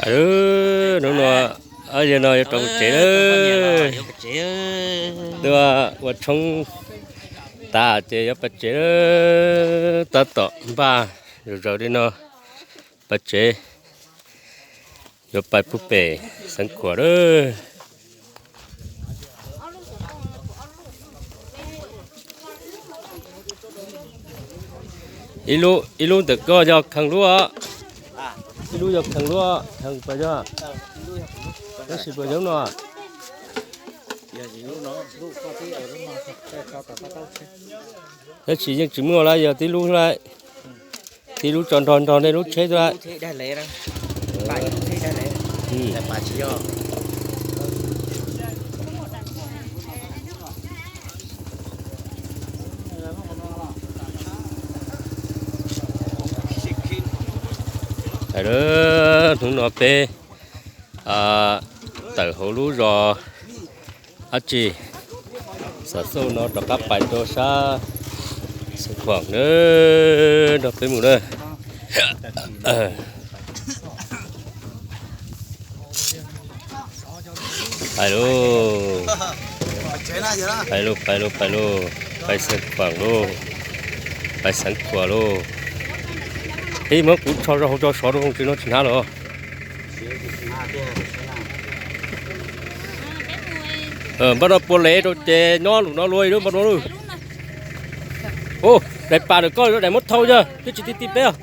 Hnub no, yog no yuav rau tsev lawm. Twb ua tshoob tas ces yuav pais tsev lawm. Tab tom npaj zom zaws li no pais tsev, yuav pais puag pem Xeev Khuam lawm. Ib lub ntawm koj yog kheev lub, ib lub yog kheev lub, kheev pas yog, tab sis pas yog no. Tab sis yeej tsis muaj lawm, yog tib lub lawm. Tib lub tso nrog nrog nej lub tsheb lawm. Hais lawm, hnub no peb tawm hauv lub zos dab tsi, Xam Xauj no rov qab pais rau sab Xeev Khuam na, nrog peb mus na. Pais lauj, pais lauj, pais lauj, pais lauj, pais Xeev Khuam lauj, pais Xeev Khuam lauj. Ib muab kuv tso rau hauv tso sov rau hauv tsev no tsis hnov los. Npaj no puas lev rau ces nyob lub no luaj ib lub npaj no lauj. Ua daim pam ntawm koj daim muab thau yog twb tsis ti ti peb os.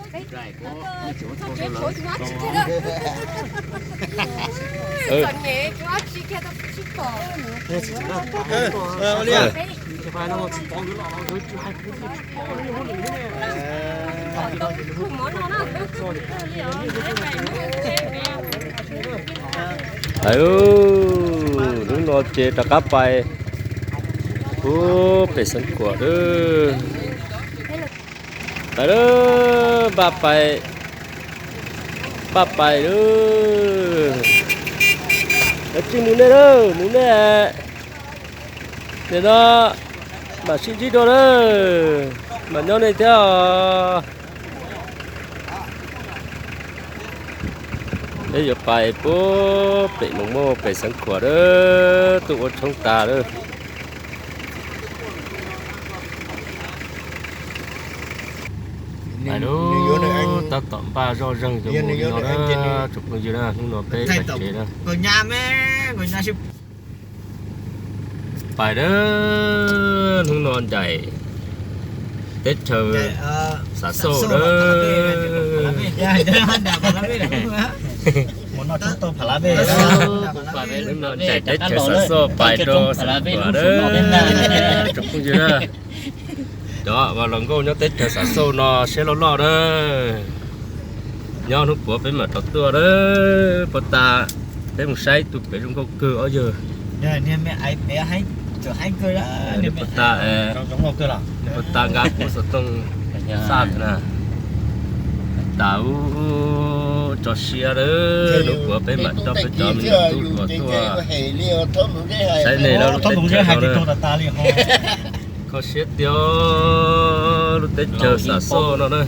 Hnub no ces rov qab pais puag pem Xeev Khuam lawm. Pais lawm, npaj pais, npaj pais lawm. Kav tsij mus nej lawm, mus nej. Nim no mam sib ntsib dua lawm, mam nyob nej thiab os. Peb yuav pais puag pem Moos Muaj pem Xeev Khuam lawm, tuaj ua tshoob tas lawm. Pais lub, tab tom npaj zoj zeeg yuav mus li no na, tsoom phooj ywg na, hnub no peb pais tsev na. Pais na, hnub no ncaim teb chaws Xam Xauj na. Hnub no ncaim teb chaws Xam Xauj pais rau Xeev Khuam na, tsoom phooj ywg na. Cov uas hluas nkauj nyob teb chaws Xam Xauj no siab loj loj na. Nyob hnub puav peb mam rov tuaj na. Puag ta peb mus saib tus pem zoo nkauj kawg ob yawg. Puag ta, puag ta nqa kuv xov tooj xaj na. Tas ub, tso siab na. Hnub puav peb mam coj peb cov me nyuam tub hluas tuaj saib nej lub teb chaws no na. Kho siab tiag, lub teb chaws Xam Xauj no na.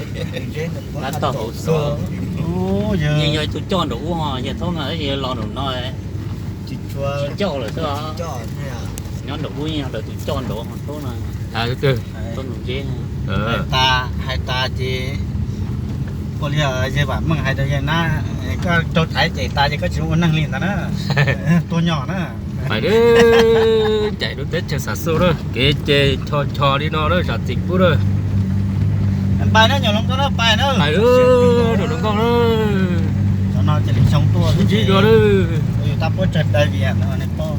Yog tus coj nraum ub, yog Thoob no los nraum no tsis coj lawm xwb. Nyob nraum ub yog tus coj nraum Thoob no. Thoob Nus Zeb. Hais tas ces ua li yawg Vam Meej hais rau yawg na, koj raug thaiv ces tas ces koj tsis ua neeg li ntawd na. Tuag nyo na. Pais ncaim lub teb chaws Xam Xauj na, kev ces ncho ncho li no na, zam txim pub na. Pais na, nyuam hluas nkauj na, pais na. Pais, nyuam hluas nkauj na. Cov no ces li xyoo tuaj ntsib dua na. Yus tab puab tsawg daws vias no nej pom.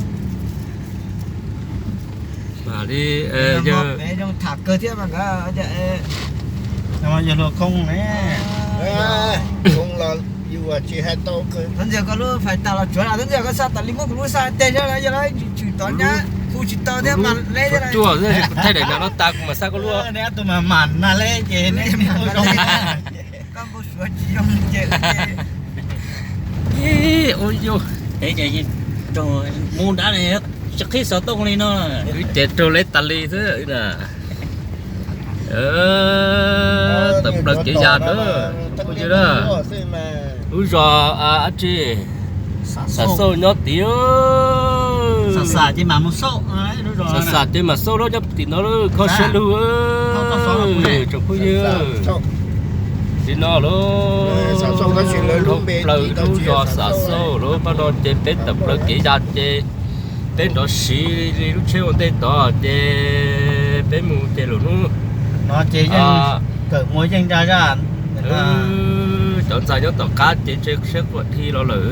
Mam li, yog peb zoo tham kawg thiab mas nkawd, yog luag khoo ne. Khoo los yus tsis hais tau. Tub Ntxawg koj lub fais tas los tsuav, Tub Ntxawg koj xa tas li muab kuv lub xa teg zog los yog los tshwm tod nyab hu tsis tau thiab mas le thiab. Thaij daim no tas kuv mam xa koj lub. Neb ob tug mas mam nag le ces neb zoo. Koj npau suav tsis zoo ces mus dab tsis qhib xov tooj li no. Wb ces raug leb tas li xwb na. Plaws kev ya na, lub zos dab tsi, Xam Xauj nyob tid. Xam Xam ces mas xauj lub nyob tim no lub kho siab lug. Tsoom phooj ywg, tim no lub, dhau plaws lub zos Xam Xauj lub pab no ces peb tawm plaws kev ya ces peb nrov siv li lub tsheb ua ntej tod ces peb mus ces lwm hnub cov ntxhais nyob tom qab ces ntshe siab quaj dhi los lawm.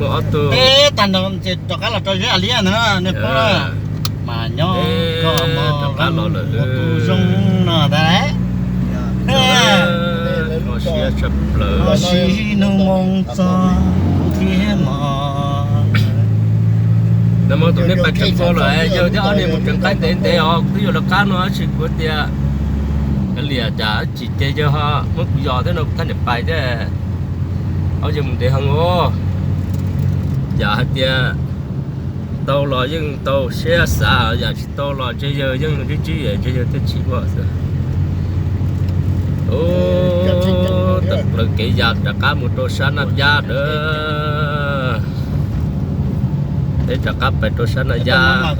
Muaj ob tug, tag no ces rov qab los rau Zeb As Liab ntag, nej paub mas nyob rov qab los lawm. Ua tus zoo no ntag. Siab tshaj plaws. Siv nug moo txog kuv thiab mog. Nag hmo tus nej pais tseem kho lawm, yawg thiab ob niag mus tseem qaib ntev ntev os, kuv twb yuav lawv qab no tab sis kuv tias kav liam cas tsis ces yawg ho muab kuv yos thiab no kuv thaj niam pais thiab. Ob yawg mus ntev heev os. Yam hais tias tau los yeej tau siab xav, yam tsis tau los ntshe yawg yeej ntsib ntsib ntshe yawg thiaj tsis ua xwb. Tawm plaws kev ya rov qab mus rau sab Naj Yab na. Peb rov qab pais rau sab Naj Yab,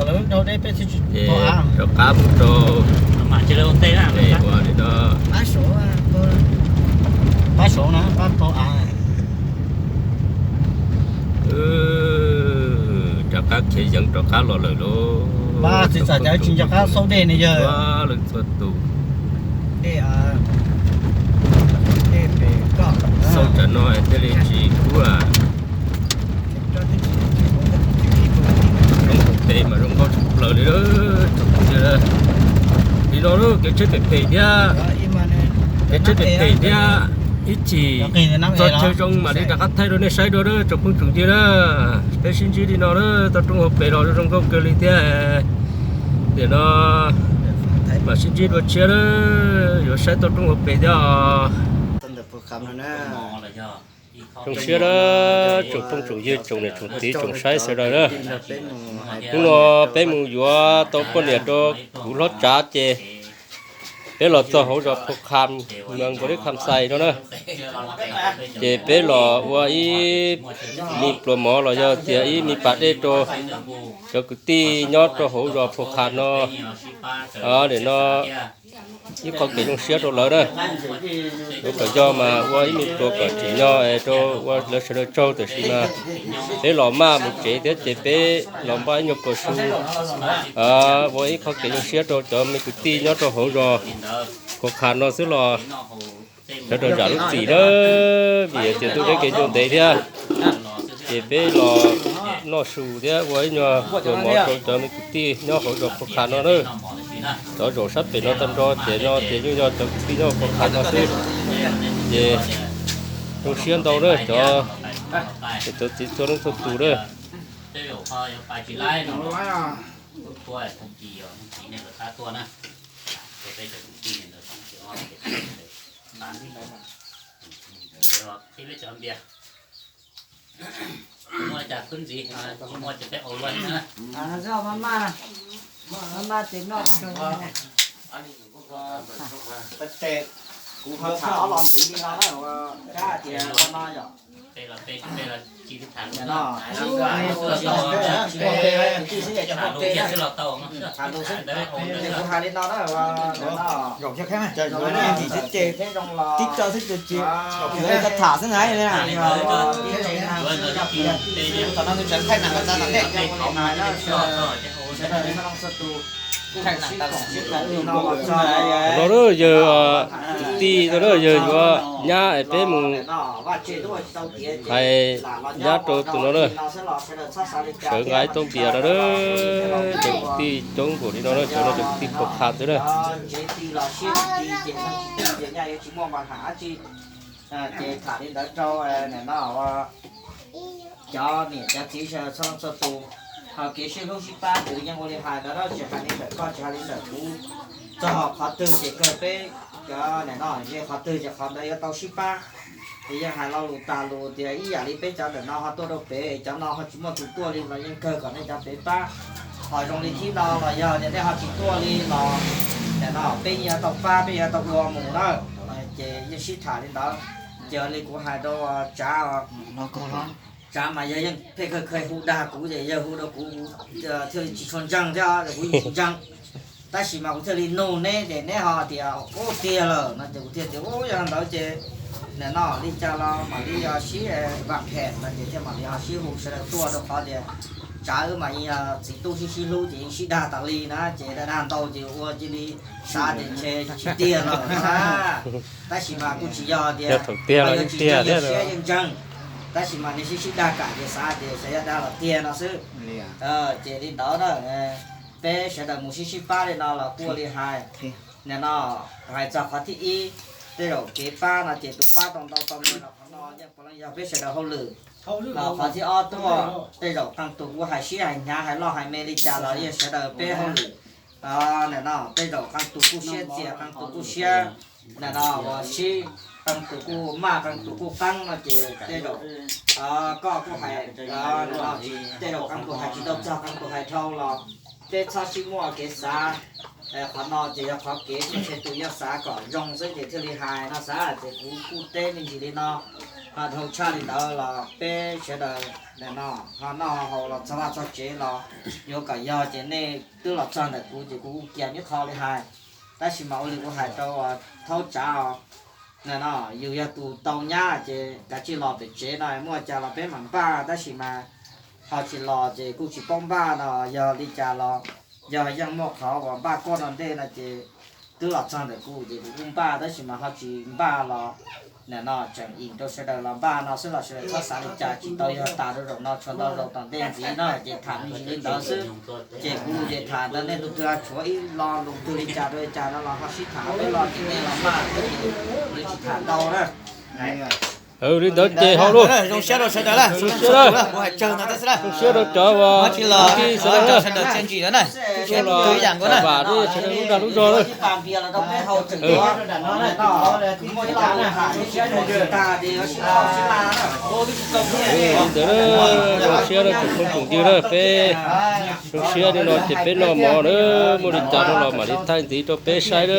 rov qab mus rau ua li no. Rov qab khiav yeev rov qab los lawm lauj. Tsis txawm cov tsis nco qab xauj dej ne yawg. Leej txhua tus, xauj tsam no thiaj li tsis kub. Roob Haus Pes mas zoo nkauj tshaj plaws li. Li no kev tsheb phem phem thiab, kev tsheb phem phem thiab ib chim txog chaw zoo mam li rov qab thaij rau nej saib dua tsoom phooj tsoom ywg na. Peb sib ntsib li no na, tau Roob Haus Pes los zoo nkauj kawg li thiab. Tiam no mam sib ntsib dua tshiab na, yuav saib tau Roob Haus Pes thiab os. Zoo siab na, tsoom phooj tsoom ywg tsoom niam tsoom txiv tsoom saib sawv daws na. Hnub no peb mus yuav tau poj niam rau kuv hlob Tsav ces peb los txog hauv zos Phu Kham, Npaus Dib Kham Xais no na. Ces peb los ua ib me pluas mov los yog tias ib me pas dej rau cov kwv tij nyob rau hauv zos Phu Kham no. Nim no ib qho kev zoo siab rau lawv na. Lawv kom yog mas ua ib me pluas kom tsim nyog es rau ua lawv sawv daws tsaug, tab sis mas peb los maj mus tsev thiab ces peb los npaj ib nyuag pluas su ua ib qho kev zoo siab rau cov me kwv tij nyob rau hauv zos Phu Kham no xwb los sawv daws zam lub txim na, vim tias ntuj deb kev ncua ntev thiab. Ces peb los noj su thiab ua ib nyuag pluas mov rau cov me kwv tij nyob hauv zos Phu Kham no na. Cov zaum sab pem no tag nrho ces no ces yeej yog cov kwv tij nyob Phu Kham no xwb. Ces zoo siab ntau na cov, cov txiv txhua leej txhua tus na. Kuv ho tshaj ob los ntxiv li no na, kab tias no yom. Kuv hais li no na, zaum no ces tib co xwb ces tham xwb na. Tom no tseem thaij nam tsa tom ntej, no yawg kwv tij no yawg yuav nyab es peb mus hais nyab rau tus no na. Sawv nqa ib tug npias no na, cov kwv tij coob npaum li no na, cov no cov kwv tij Phu Kham xwb na. Ces tham li ntawd rau no cov niam cov txiv txhua leej txhua tus, ho kev sib hlub sib pab ces yeej ua li hais ntawd na, tsis hais li ntawm koj tsis hais li ntawm kuv, txog qhov twg ces kawg peb cov niam no ze qhov twg ces qhov ntawd yuav tau sib pab. Ces yeej hais lo lus tas lus tias ib yam li peb cov ntawm no ho tuaj rau pem, cov no ho tsis muaj tus tuaj li los yeej kawg kom nej cov pem pab. Ho zoo li thib no los yog tias nej ho tsis tuaj li los Nim no peb yeej yuav tau pab, peb yuav tau ua mus na. Ces yeej sib tham li ntawd. Ces li kuv hais rau Tsav, Tsav mas yog yeej pheej kheev hu dag kuv ces yog hu rau kuv thiaj li tsis tshua ntseeg thiab, kuv yeej tsis ntseeg. Tab sis mas kuv thiaj li nug neb ces neb ho tias ub tiag lawm no ces kuv thiaj tias ub yog ntawd ces nim no li cas los mam li sib vam phem no ces thiaj mam li ho sib hu sawv daws tuaj rau qhov tias Tsav wb mas yeej yog txiv tub sib sib hlub ces yeej sib dag tas li na ces dag dag ntau ces ua cia li xav tias ntshe tsis tiag lawm no na. Tab sis mas kuj tsis yog tias yog tsis ntseeg, yog siab yeej ntseeg. Tab sis mas nws sib sib dag kam ces xav tias xyov yog dag los tiag no xwb. Ces li ntawd na, peb sawv daws mus sib sib pab li no los kuj ua li hais. Nim no hais txog qhov thib ib, tej zaum kev pab no ces tus pab tau ntau tau me los qhov no yeej puav leej yog peb sawv daws hauj lwm. Los qhov thib ob tuaj, tej zaum qee tus kuj hais sib hais hnyav hais loj hais me li cas los yeej sawv daws peb hauj lwm. Nim no tej zaum qee tus kuj siab txias qee tus kuj siab, nim no uas sib, qee tus kuj maj qee tus kuj qeeb no ces tej zaum koj kuj hais, nim no tej zaum qee tus hais tsis tau txog qee tus hais dhau los peb txhob sib muaj kev xav. Qhov no ces yog qhov kev kuj ntshe tus yog xav kom zoo xwb ces thiaj li hais no xav ces kuv kuj teb me ntsis li no. Ho dhau tshaj li ntawd los peb sawv daws nim no ho noj ho haus los txog vaj txog tsev los yuav kom yog ces nej twb los txog ntawm kuv ces kuv kuj cia ib qho li hais. Tab sis mas ua li kuv hais rau Thaub Tsav os, nim no yus yog tus tau nyab ces kav tsij los pem tsev no muaj cas los peb mam npaj, tab sis mas ho tsis los ces kuj tsis paub npaj no yog li cas los yog yeej muaj qhov uas npaj koj no ntej no ces twb los txog ntawm kuv ces kuv kuj npaj, tab sis mas ho tsis npaj los nim no tseem im rau sawv daws los npaj no xwb los sawv daws txhob xav li cas, tsis tau yog tas rau zaum no, tshuav ntau zaum tom ntej ntxiv no ces tham me ntsis li ntawd xwb. Ces kuv ces tham ntawd, nej tus twg tshuav ib lo lus twg li cas rau li cas no los ho sib tham peb los ces nej los npaj, nws tsis tham ntau na. Li ntawd ces hauj lwm zoo siab rau sawv daws, zoo siab, kuv hais tsawg ntawd xwb, zoo siab rau cov uas tij sawv daws na, sawv daws txiaj ntsig na, sawv daws vam thiab sawv daws lub dag lub zog na. Li ntawd zoo siab rau tsoom phooj tsoom ywg na, peb zoo siab li no ces peb noj mov na, muaj li cas no los mam li thaij ntxiv rau peb saib na.